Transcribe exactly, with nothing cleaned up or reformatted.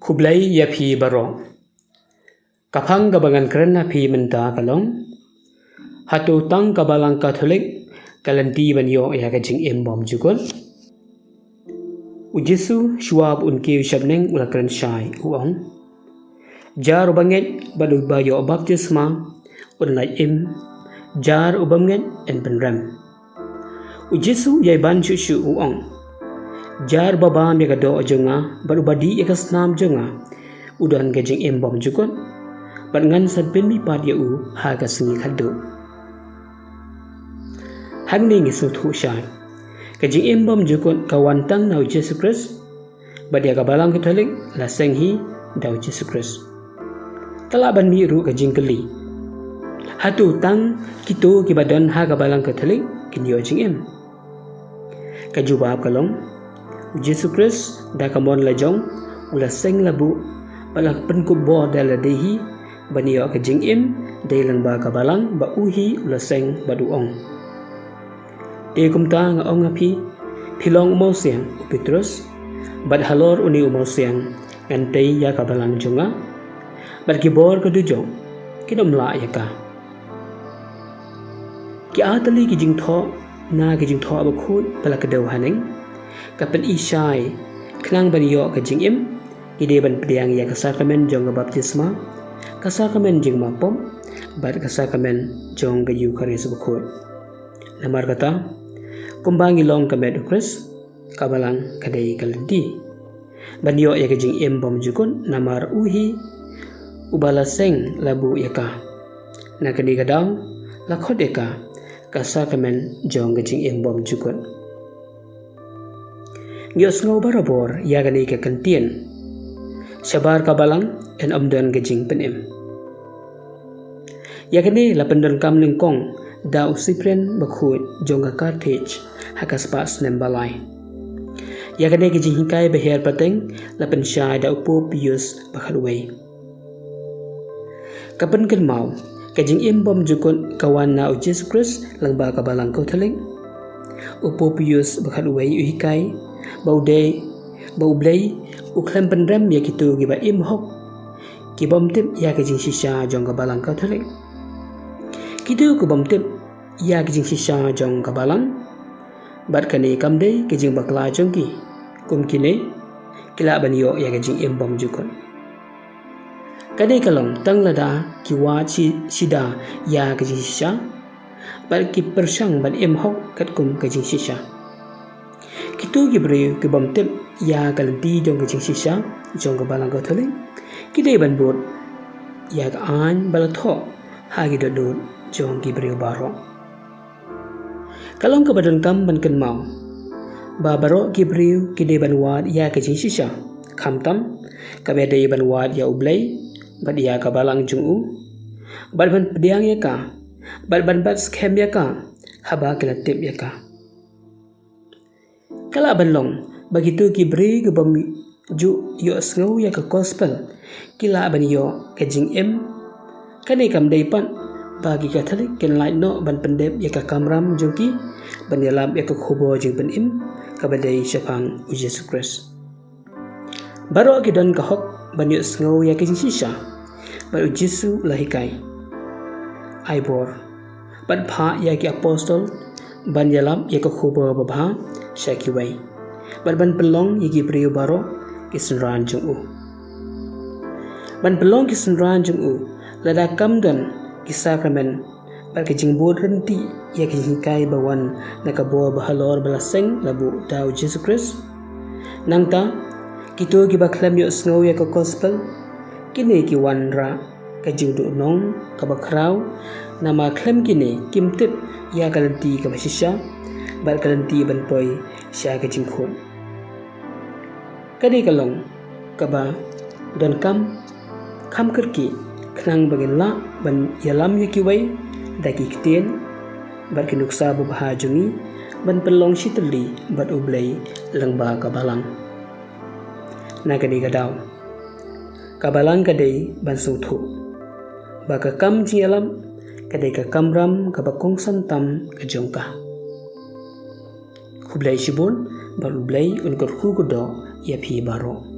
Khublei ïa phi baroh. Ka phang kaba ngan kren ha phi mynta ka long: Hato tang ka Balang Katholik ka lynti ban ïoh ïa ka jingim bymjukut? U Jisu shuwa ba un kiew sha bneng u la kren shai, u ong: Jar uba ngeit bad uba ïoh baptisma un lait im, jar u bym ngeit yn pynrem. U Jisu ïai ban shuh shuh u ong: Jar uba bam ïa ka doh jong nga bad uba dih ïa ka snam jong nga u don ka jingim bymjukut, bad ngan sa pynmih pat ïa u ha ka sngi khatduh. Hangne ngi sngewthuh shai, ka jingim bymjukut ka wan tang na u Jisu Khrist, bad ïa ka Balang Katholik la seng hi da u Jisu Khrist. Ka lah ban mih ruh ka jingkylli: Hato tang kito kiba don ha ka Balang Katholik kin ïoh jingim? Ka jubab ka long: U Jisu Khrist da ka mon la jong u la seng la buh bad la pynkup bor da lade hi ban ïoh ka jingim dei lyngba ka Balang ba u hi u la seng bad u ong. Te kumta nga ong ha phi, phi long u mawsiang u Petrus, bad halor une u mawsiang ngan tei ïa ka Balang jong nga, bad ki bor ka dujok kin ym lah ïa ka. Ki artylli ki jingthoh na ki jingthoh bakhuid ba la kdew haneng ka pyni shai, khnang ban ïoh ka jingim ngi dei ban pdiang ïa ka sakramen jong ka baptisma, ka sakramen jingmap pop, bad ka sakramen jong ka Eukharist bakhuid. Namar kata, kumba ngi long ka met u Khrist, ka Balang ka dei ka lynti ban ïoh ïa ka jingim bymjukut namar u hi uba la seng la buh ïa ka. Na kane ka daw la khot ïa ka ka sakramen jong ka jingim bymjukut. Ngi ïohsngew barabor ïa kane ka kyntien: Shabar ka Balang yn ym don ka jingpynim. Ïa kane la pyndonkam nyngkong da u Cyprian bakhuid jong ka Carthage ha ka spah snem ba lai. Ïa kane ka jinghikai ba hiar pateng la pynshai da u Pope Pius ba khatwei. Ka pynkynmaw ka jingim bymjukut ka wan na u Jisu Khrist lyngba ka Balang Katholik. U Pope Pius ba khatwei u hikai ba u dei, ba U Blei u khlem pynrem ïa kito kiba im hok, ki bym tip ïa ka jingshisha jong ka Balang Katholik. Kito ki bym tip ïa ka jingshisha jong ka Balang bad kane kam dei ka jingbakla jong ki, kum kine ki lah ban ïoh ïa ka jingim bymjukut. Kane ka long tang lada ki wad shi, shida ïa ka jingshisha bad ki pyrshang ban im hok katkum ka jingshisha. Kito ki briew ki bym tip ïa ka lynti jong ka jingshisha jong ka Balang Katholik ki dei ban bud ïa ka aiñ ba la thoh ha ki dohnud jong ki briew baroh. Ka long kaba donkam ban kynmaw ba baroh ki briew ki dei ban wad ïa ka jingshisha, khamtam kaba dei ban wad ïa U Blei bad ïa ka Balang jong u, bad ban pdiang ïa ka bad ban bat skhem ïa ka haba ki la tip ïa ka. Ka lah ban long ba kito ki briew ki bym ju ïohsngew ïa ka gospel ki lah ban ïoh ka jingim. Kane kam dei pat ba ki Katholik kin lait noh ban pyndep ïa ka kamram jong ki ban ïalap ïa ka khubor jingpynim kaba dei shaphang u Jisu Khrist. Baroh ki don ka hok ban ïohsngew ïa ka jingshisha, bad u Jisu u la hikai: Ai bor bad phah ïa ki apostol ban ïalap ïa ka khubor babha sha kiwei, bad ban pynlong ïa ki briew baroh ki synran jong u. Ban pynlong ki synran jong u lada kam don ki sakramen bad ka jingbud ryntih ïa ka jinghikai ba wan na ka bor ba halor ba la seng la buh da u Jisu Khrist. Nangta kito kiba khlem ïohsngew ïa ka gospel, kine ki wanrah ka jingduhnong kaba khraw, namar khlem kine kim tip ïa ka lynti kaba shisha bad ka lynti ban poi sha ka jingkhuid. Kane ka long kaba donkam kham kyrkieh khnang ba ngin lah ban ïalam ïa kiwei da ki ktien bad ki nuksa babha jong ngi ban pynlong shitylli bad U Blei lyngba ka Balang. Na kane ka daw ka Balang ka dei ban sngewthuh ba ka kam jingïalam ka dei ka kamram kaba kongsan tam ka jong ka. Khublei shibun bad U Blei un kyrkhu kyrdoh ïa phi baroh.